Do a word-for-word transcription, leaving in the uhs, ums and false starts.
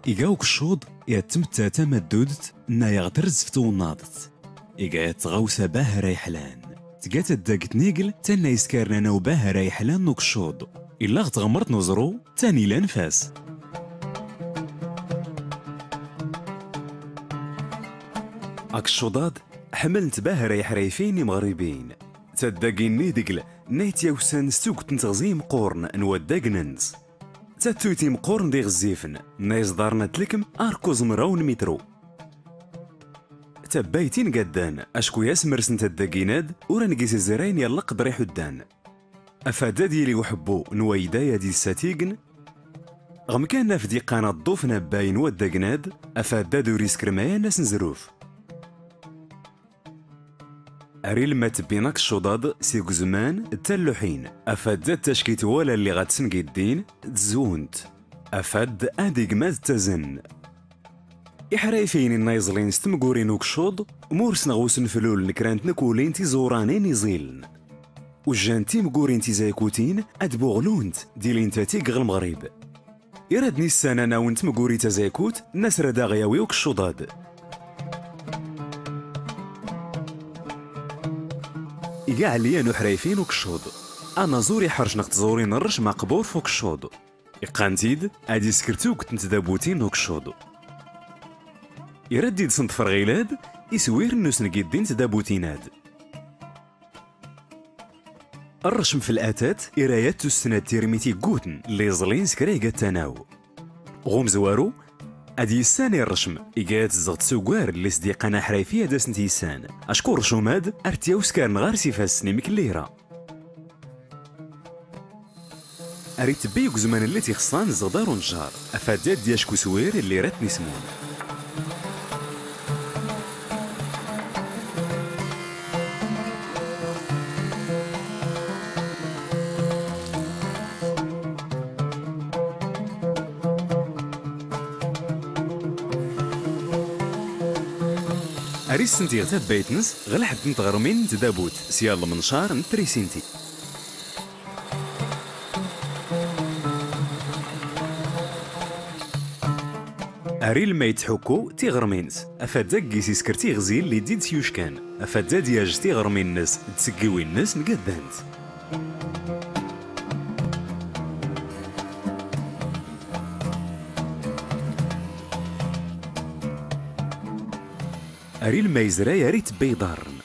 Iga ukeccuḍ, iga tmetta tamaddudt nna yaɣ trezft twennaḍt. Iga yat tɣawsa bahra iḥlan. Tga taddaggtn igl tanna iskarn anaw bahra iḥlan n ukeccuḍ. Illa ɣ tɣmrt n uẓru, tanila nfas. Akeccuḍaḍ ḥmln-t bahra iḥrayfin imɣribin. Taddagin n idgl nna ityawsan s tugt n tɣzi imqqurn n waddagn-ns. Tattuyt imqqurn d iɣzzifn nna iẓḍarn ad tlkm ar kuẓ mraw n mitru. Tabbayt ingaddan, acku yasmrs n taddagin-ad ur angis izrayn yalqḍr iḥuddan. Afad ad yili uḥbbu n wayday ad issatign. Ɣ mkan afdiqan aḍḍuf n abbay n waddagn-ad, afad ad ur iskr mayan asnzruf. Ar ilmma tbbin akeccuḍaḍ s igzman d talluḥin, afad ad tacki twala lliɣ ad tsngiddin, tzwunt. Afad ad igmad ttazen. Iḥrayfiyin inna iẓlin s tmgurin ukeccuḍ, murs nɣ usnflul n kra n tnkulin tiẓuranin iẓiln. Ujjan timgurin tizaykutin ad buɣlunt, dilin tatig ɣ lmɣrib. Irad n issan anaw n tmguri tazaykut, nna srad aɣ yawi ukeccuḍad. Iga ɛliya n uḥrayfi n ukeccuḍ. Anaẓur iḥrc nɣ tẓuri n rrcm aqbur f ukeccuḍ. Iqqan-t-id, ad iskr tugt n tdabutin n ukeccuḍ. Irad id snḍfr ɣilad, iswir n usngiddi n tdabutin-ad. Rrcm f latat, ira yat tussna d tirmit iggutn, lli iẓlin s kra iga ttanaw. Ɣ umzwaru, ad yissan i rrcm, iga yat tzɣt s ugar lli sdiqan aḥrayfi ad asnt yissan. Acku rrcum-ad, ar t yawskar nɣar s ifassen imkllira. Ar itbbi ugzman lli t ixṣṣan zɣdar unjar, afad ad d-yacku swir lli rat nismun. Ar isntiɣ tabbayt-ns ɣ lḥedd n tɣrmin n tdabut, s yal lmencar n trisinti. Ar ilmma itḥukku tiɣrmin-s, afad ad gis iskr tiɣzi lli d id s yuckan, afad ad yajj tiɣrmin-ns d tggiwin-ns n gaddant. Ar ilmma izray ar itbbi iḍarrn,